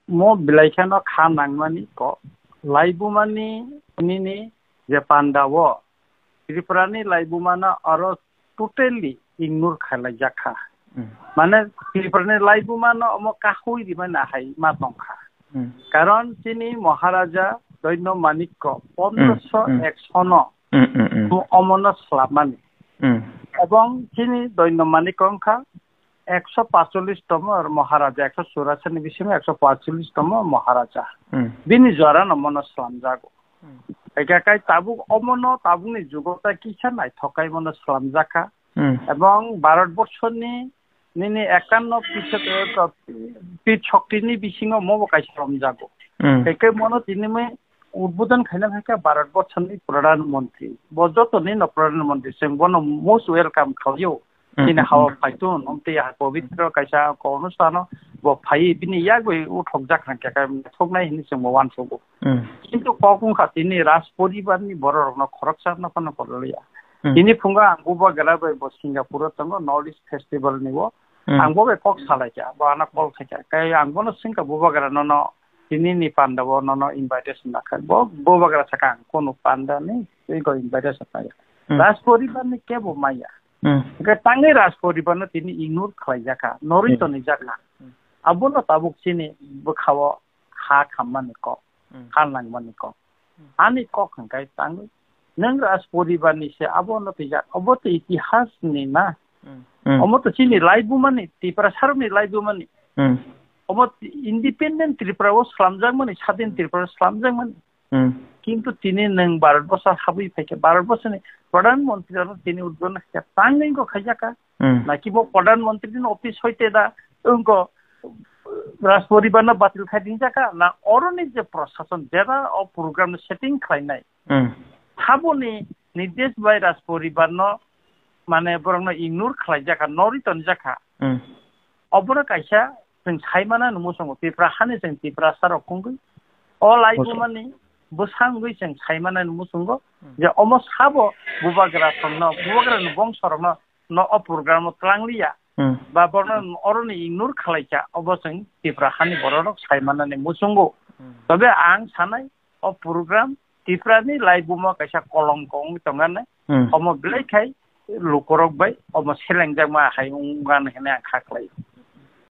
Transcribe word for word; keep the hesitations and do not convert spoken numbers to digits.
mo belai kheno kha nangmani kok. Laibumani nini je panda o Tripurani laibumano aro totally ignore khailai jakha. Hmm. Mane Tripurani laibumano omo kahui rimani ahai ma tongkha. Hmm. Karon chini Maharaja Doino Manikko pondroso eksono Hmm, hmm, hmm. omono slamani. Hmm. Ebong chini Doino Manikko wngkha ekso pacholish tomo Maharaja, ekso churasi ni bisingo ekso pacholish tomo Maharaja. Hmm. Bini jorano mono slamjago. Hmm. Eka kai tabuk omono tabukni jugo ta kisa naithok kai mono slamjakha. Hmm. Ebong Bharat borshoni nini ekanno pit shok-, eh, pit shoktini bisingo mobo kaisa romjago. Hmm. Eke mono tini mui udbodon khaina phaikha Bharat borshoni Pradhan Mantri. Bo jotoni no Pradhan Mantri, chwng bono most welcome khlaio. Hmm, Chini hmm, hawa hmm. phaitun, omtwi ha pabitro kaisa ko onustano bo phai bini yak bai uthok jak hangkhe kai thoknai hini chwng bo uansukgo. Hmm. Kintu kok wngkha tini Raj poribar ni borok rokno khoroksa no phano kololiya. Hmm. Tini phungo ang bubagra bai bo Singapore o tongo North East Festival ni o. Hmm. Ang bo bai kok salaikha, bo ano call khaikha. Kai ang bono swngkha bubagra nono tini ni panda o nono invitation nakha. Bo bubagra sakha ang kono panda ni tei go invitation maya. Hmm. Raj poribar ni kebo maya. Hmm. Hingke tangwi Raj poribar no tini ignore khlai jakha, norwi Hmm. toni jakha. Hmm. Abono tabuk chini bwkha o ha khammani kok, Hmm. ha nangmani kok. Hmm. Ani kok hingkai tangwi nwng Raj poribar ni se abono twijak, obo to itihas ni na. Hmm. Hmm. Omo to chini laibumani, Tiprasarokni laibumani. Hmm. Omo independent Tripura o slamjakmani, sadin Hmm. Tripura o slamjakmani. Hmm. Kintu tini nwng Bharat borsa habwi phaikha, Bharat borsani Pradhan Mantri ano tini udbodon khaikha, tangwi wngkha khaijaka. Hmm. Naki bo Pradhan Mantri ni office hoite da wngkha Raj poribar no batil khai dingjaka, na oroni je prosason jera o program no setting khlainai. Hmm. Haboni nirdesh bai Raj poribar no mane borok no ignore khlaijaka, norwi tonjakha. Hmm. Obono kaisa chwng saimana ni muchungo, Tipra hani chwng Tiprasa rok wngwi o laibumani bwsangwi chwng saimana ni muchungo Hmm. je omo sabo bubagra tongno, bubagra ni bongso rokno no o program o tlangliya Hmm. ba borno oroni ignore khlaikha, obo chwng Tipra hani borok rok saimana ni muchungo. Hmm. Tobe ang sanai o program Tipra ni laibuma kaisa kolongko wngwi tongani, Hmm. omo belai khai lukorok bai omo selengjakma hai wngani hinwi ang kha khlai.